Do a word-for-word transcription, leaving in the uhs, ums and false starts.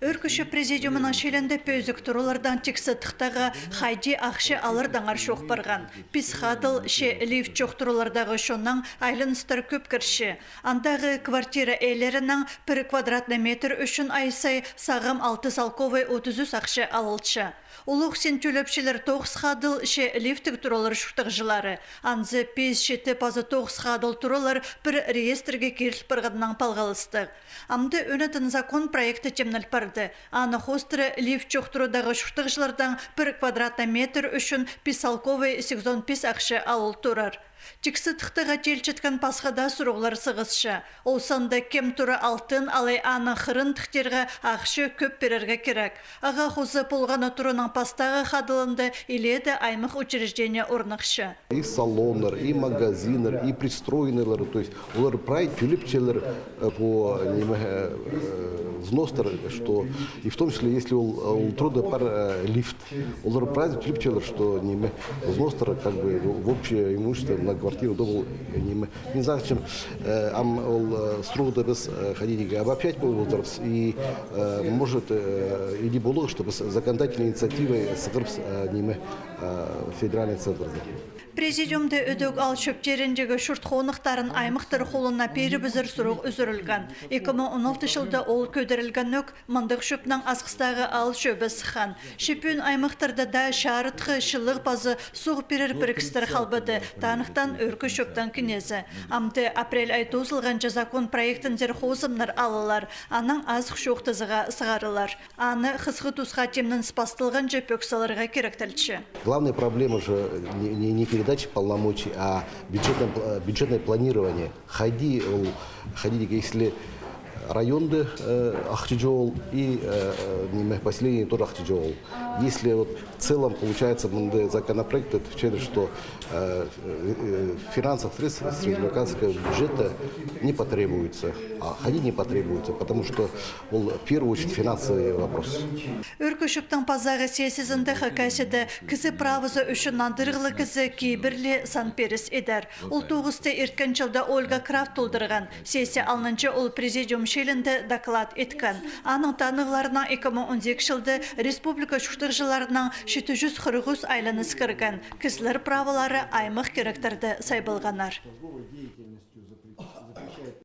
Ӧӧркі чӧп президиумның чилінде пӧзік туралардаң тиксі тыхтаға хайди ахча алардаңар чоох парған. Пис хадыл че лифт чох туралардағы чоннаң айланыстар кӧп кірче. Андағы квартира иелерінең пір квадратный метр ӱчӱн ай сай сағам алты салковай отыс ӱс ахча алылча. Улуғ син тӧлепчелер тоғыс хадыл че лифттіг туралар чуртағҷылары. Анзы пис, читі паза тоғыс хадыл туралар пір реестрге киріл парғаннаң палғалыстығ. Амды ӧнетін закон проекті тимнел парды. Аны хоостыра лифт чох турадағы чуртағҷылардаң пір квадратный метр ӱчӱн пис салковай сигізон пис ахча алыл турар. Тиксі тыхтаға тилчеткен пасха даа сурығлар сығысча. Ол санда кем тура алтын алай аның хырын тыхтирға ахча кӧп пирерге кирек. Ағаа хоза полған тураның пастағы хадылында илееде аймах учреждение орнахча. И салоннар, и магазиннар, и пристроенныйлар, то есть олар прай тӧлепчелер, э, по, ниме, э, э, взностар, что и в том числе, если ол, ол турада пар, э, лифт, олар прай тӧлепчелер, что, ниме, взностар как бы в общее имущество на квартиру даа ол, э, ниме. Мин сағынчам, э, ам ол, э, сурығды піс, э, ходить обобщать полып одырарбыс и, э, может, э, иди полар, что піс законодательной инициативай сығарарбыс, э, ниме, э, федеральный центрде. Президиумда ідӧк аал чӧптеріндегі чурт хоныхтарын аймахтар холына пирібізер сурығ ӱзӱрілген. Ікі муң он алты чылда ол кӧдірілген ӧк, мындағ чӧпнең Асхыстағы аал чӧбі сыххан. Че пӱӱн аймахтарда даа чарытхы, чылығ паза суғ пирер пірігістер халбады, таныхтаан Ӧӧркі чӧптің кнезі. Амды апрель ай тоозылғанҷа закон проектінзер хозымнар алылар, анаң азых чоохтазығға сығарылар. Аны хысхы тусха тимненіп пасталғанҷа пӧк саларға киректелче. Главная проблема же не, не, не передача полномочий, а бюджетное, пл-, бюджетное планирование. Хайди ол, хайди, если районда, э, ахча чоғыл и, э, э, ниме, поселение тоже ахча чоғыл. Если вот в целом получается, мында законопроект отвечает, что, э, э, э, финансовых средств с республиканского бюджета не потребуется. А хайди не потребуется, потому что ол в первую очередь финансовый вопрос. Ӧӧркі чӧптің пазағы сессиязында Хакасияда кізі правозы ӱчӱн нандырығлығ кізі кибірлі сан пиріс идер. Ол тоғысты ирткен чылда Ольга Крафт толдырған. Сессия алнынҷа ол президиум чилінде доклад иткен. Аның таныхтарынаң, ікі муң он сигізінҷі чылда республика чуртағҷыларынаң читі чӱс хырых ӱс айланыс кірген. Кізілер праволары аймах киректерде сайбалғаннар.